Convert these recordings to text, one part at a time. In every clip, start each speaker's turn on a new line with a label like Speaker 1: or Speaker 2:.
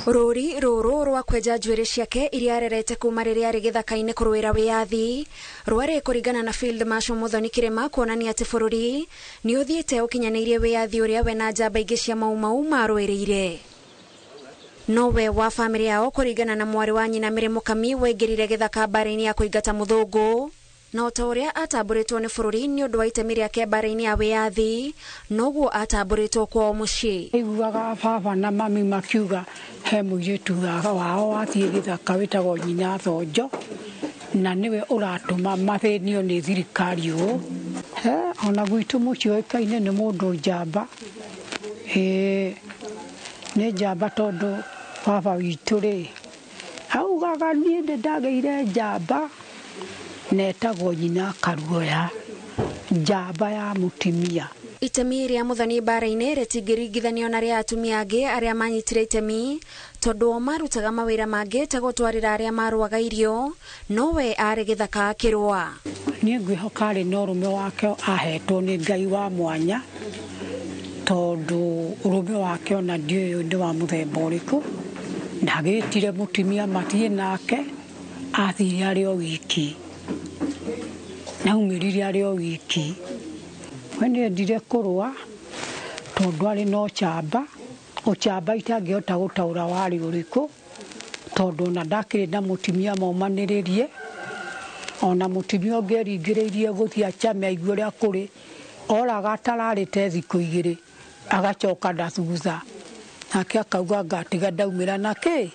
Speaker 1: Rũri rũrũ rwa kwenja njuĩrĩ ciake iria arerete kuma rĩrĩa arĩ gĩthaka-inĩ kũrũĩra wĩyathi rwarĩ kũringana na Field Marshal Muthoni Kĩrĩma kuonania atĩ bũrũri nĩ ũthiĩte ũkinyanĩirie wĩyathi ũrĩa we na njamba ingĩ cia Mau Mau marũĩrĩire. Nowe wa bamĩrĩ yao kũringana na mwarĩ wa nyina Mary Mũkami waingĩrire gĩthaka mbara-inĩ ya kũingata mũthũngũ, na ta ũrĩa atambũrĩtwo nĩ bũrũri nĩ ũndũ wa itemi rĩake mbara-inĩ ya wĩyathi, noguo atambũrĩtwo kwao mũciĩ.
Speaker 2: Aiguaga baba na mami makiuga he mũirĩtu wao wathiĩ gĩthaka wĩtagwo nyina Thonjo, na nĩwe ũratũma mathĩnio nĩ thirikari ũũ. Ona gwitũ mũciĩ ũĩkaine nĩ mũndũ njamba. Ĩĩ, nĩ njamba tondũ baba witũ rĩ, augaga niĩ nĩ ndagĩire njamba na etagwo nyina Karuoya, njamba ya mũtumia.
Speaker 1: Itemi rĩa Muthoni mbara-inĩ rĩtingĩringithanio na rĩa atumia angĩ arĩa manyitire itemi tondũ o marutaga mawĩra mangĩ ta gũtwarĩra arĩa marũaga irio, nowe arĩ gĩthaka akĩrũa.
Speaker 2: Niĩ ngwĩhoka arĩ na ũrũme wake ahetwo nĩ Ngai wa mwanya, tondũ ũrũme wake ona ndiũĩ nĩ wa mũthemba ũrĩkũ. Ndagĩtire mũtumia mathiĩ nake, athire arĩ o wiki, naumĩrire arĩ o wiki. We nĩendire kũrũa tondũ arĩ na ũcamba, ũcamba itangĩhota gũtaũra warĩ ũrĩkũ, tondũ ona ndakĩrĩ na mũtumia momanĩrĩrie, ona mũtumia ũngĩ eringĩrĩirie gũthiĩ achame aigue ũrĩa kũrĩ, oraga atararĩte thikũ igĩrĩ agacoka na thutha, nake akauga ngatiga ndaumĩra na kĩ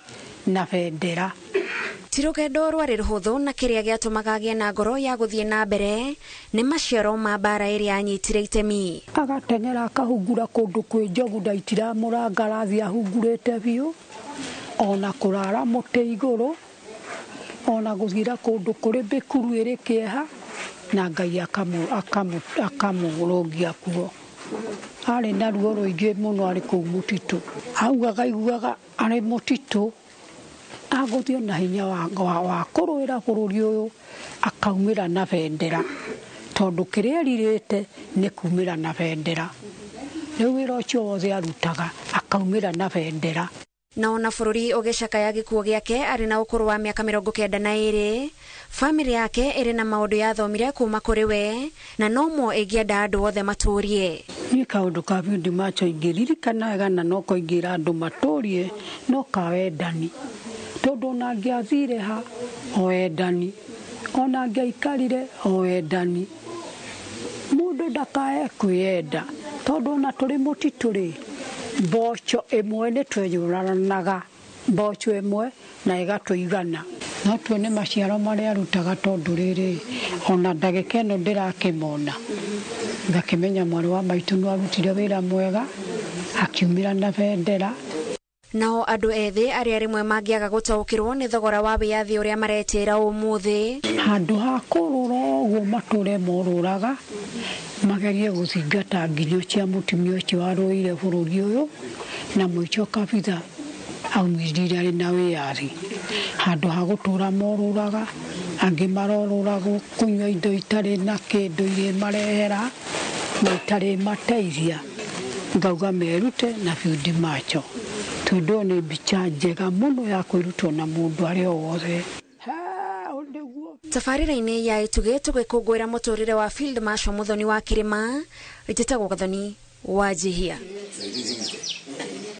Speaker 2: na bendera.
Speaker 1: Ti rũgendo rwarĩ rũhũthũ, na kĩrĩa gĩatũmaga agĩe na ngoro ya gũthiĩ na mbere nĩ maciaro ma mbara ĩrĩa anyitire itemi.
Speaker 2: Agateng'era akahungura kũndũ kwĩ njogu na itiramũranga, arathiĩ ahungurĩte biũ, ona kũrara mũtĩ igũrũ, ona gũthiĩra kũndũ kũrĩ mĩkuru ĩrĩ kĩeha, na Ngai akamũrũngia kuo. Arĩ na ruo rũingĩ mũno arĩ kũu mũtitũ. Augaga aiguaga arĩ mũtitũ agũthiĩ na hinya wa kũrũĩra bũrũri ũyũ, akaumĩra na bendera, tondũ kĩrĩa erirĩte nĩ kumĩra na bendera. Rĩu wĩra ũcio wothe arutaga akaumĩra na bendera.
Speaker 1: Na ona bũrũri ũgĩcakaya gĩkuũ gĩake arĩ na ũkũrũ wa mĩaka 92, bamĩrĩ yake ĩrĩ na maũndũ yathomire kuma kũrĩ we, na nomo ĩngĩenda andũ othe matũrie.
Speaker 2: Niĩ kaũndũ ka Field Marshal ingĩririkana wega na noko ingĩra andũ matũrie no ka wendani, tondũ ona angĩathire ha o wendani, ona angĩaikarire o wendani. Mũndũ ndakae kwĩyenda, tondũ ona tũrĩ mũtitũ rĩ, mboco ĩmwe nĩ tweyũranaga, mboco ĩmwe na ĩgatũigana. No tuone maciaro marĩa arutaga, tondũ rĩrĩ ona ndagĩka ĩno ndĩrakĩmona, ngakĩmenya mwarĩ wa maitũ no arutire wĩra mwega, akiumĩra na bendera.
Speaker 1: Nao andũ ethĩ arĩa rĩmwe mangĩaga gũtaũkĩrwo nĩ thogora wa wĩyathi ũrĩa maretĩra ũmũthĩ,
Speaker 2: handũ ha kũrũra ũguo matũre morũraga, magerie gũthingata nginyo cia mũtumia ũcio warũĩire bũrũri ũyũ, na mũico kabitha aumĩrire arĩ na wĩyathi. Handũ ha gũtũra morũraga, angĩ marorũragwo kũnyua indo itarĩ na kĩndũ irĩ marehera na itarĩ mateithia. Ngauga merute na Field Marshal, tondũ ĩyo nĩ mbica njega mũno ya kwĩrutwo na mũndũ arĩ o wothe.
Speaker 1: Tabarĩra-inĩ ya Itugĩ tũgĩkũngũĩra mũtũrĩre wa Field Marshal Muthoni wa Kĩrĩma, njĩtagwo Gathoni wa Njihia.